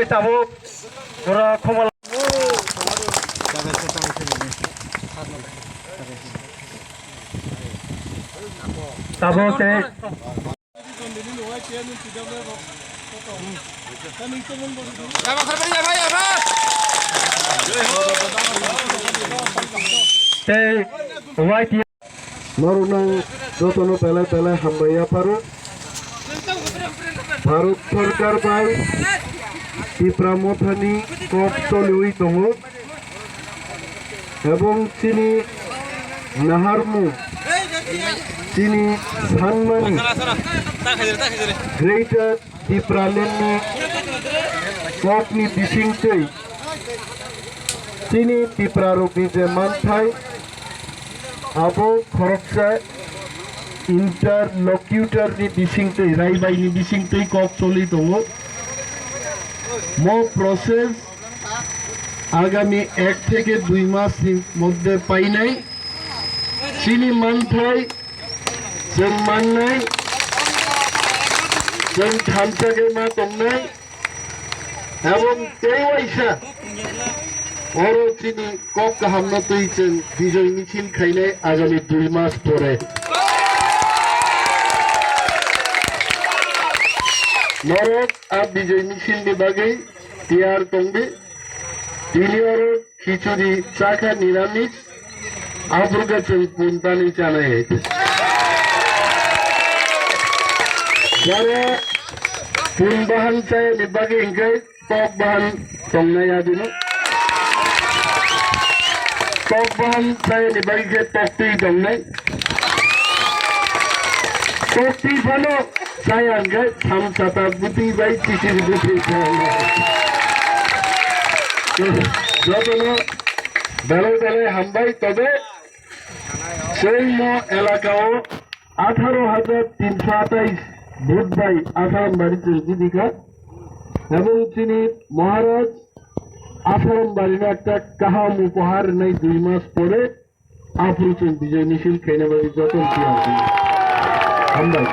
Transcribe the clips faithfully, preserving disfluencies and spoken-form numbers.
Tabuk, borok khomo la-, tabuk tei tei Y T F. Norokno jotono belai belai hambai yapharo. Bharat Sarkar bai Tipra Mothani kok choliwi tongo. Ebong chini naharmung, chini sanmani Greater Tipraland ni kokni bisingtwi chini Tiprarokni je manthai abo khoroksa interlocutor ni bisingtwi, raibai ni bisingtwi kok choli tongo. Mo process agami ek theke dui mas ni moddhe painai. Chini manthai chwng mannai, chwng thansa khe ma tongnai, ebong tei waisa oro chini kok kahamno twi chwng bijoi misil khainai agami dui mas pore. Norok a bijoi misil ni bagwi tiyar tongdi. Tini oro khichuri chakha niramis, aphuru khe chwng puntani chanai hai. Jara pun bahan chayani bagwi hwnkhe tok bahan tongnai adino. Tok bahan chayani bagwi khe toktwi tongnai. Toktwi phano chaya hwnkhe samsata bwtwi bai chichiri bwtwi tongnai. Jotono belai belai hambai, tobe chwng mo elaka o atharo hajar tinsho atais vote bai Asarambari chwng jibikha. Ebong chini Maharaj Asarambari no ekta kaham upohar rwnai dui mas pore. Aphuru chwng bijoi misil khaina bagwi jotono tiyar di. Hambai.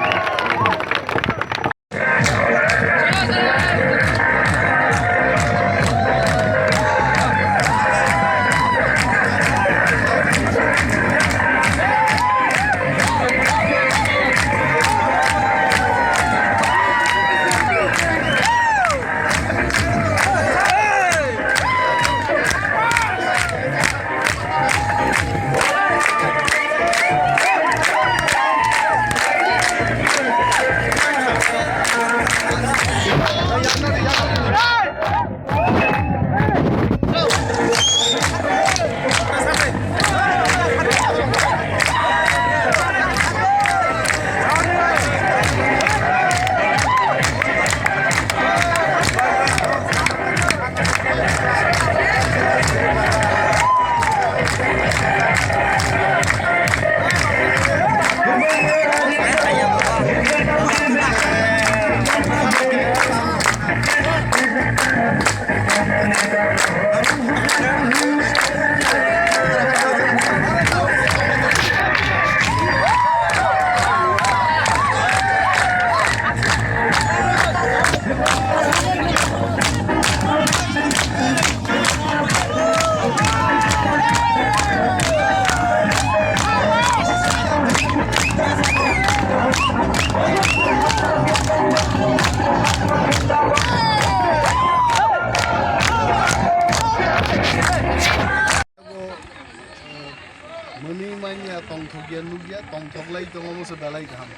Mwnwi manya tongthokya nukya, tongthoklai tongo, omo se belai kaham.